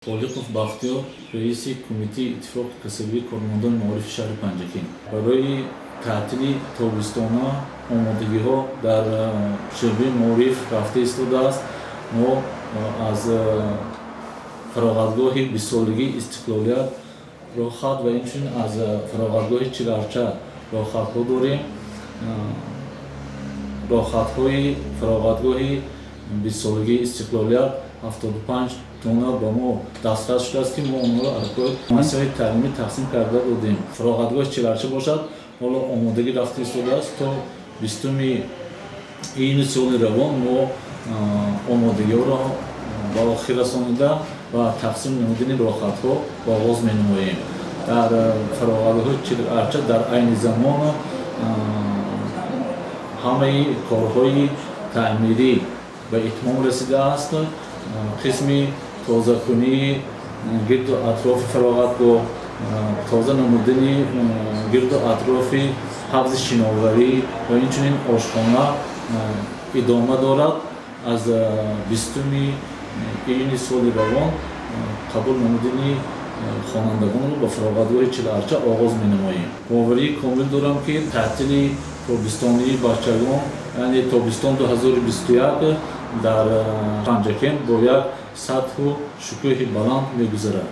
Холиқов Бахтиёр, раиси Кумитаи иттифоқи касабии кормандони маорифи шаҳри Панҷакент. Барои таътили тобистона омодагиҳо дар шӯъбаи маориф рафта истодааст. Мо аз фароғатгоҳи 20-солагии истиқлолият роҳхат ва инчунин аз фароғатгоҳи Чиларча роҳхатҳо дорем. Роҳхатҳои фароғатгоҳи 20-солагии истиқлолият 75 дона ба мо дастрас шудааст, ки мо онҳоро аллакай муассисаҳои таълимӣ тақсим карда додем. Фароғатгоҳи Чиларча бошад, ҳоло омодагӣ рафта истодааст. То 20-уми июни соли равон мо омодагиҳоро ба охир расонида ва тақсим намудани роҳхатҳо оғоз менамоем. Дар фароғатгоҳи Чиларча дар айни замон ҳамаи корҳои таъмирӣ ба итмом расидааст. Қисми тозакунии гирду атрофи фароғатгоҳ, тоза намудани гирду атрофи ҳавзи шиноварӣ ва инчунин ошхона идома дорад. Аз 20-уми июни соли равон қабул намудани хонандагонро ба фароғатгоҳи Чиларча оғоз менамоем. Боварии комил дорам, ки таътили тобистонии бачагон, яъне тобистон 2021, дар Панҷакент бо як сатҳу шукӯҳи баланд мегузарад.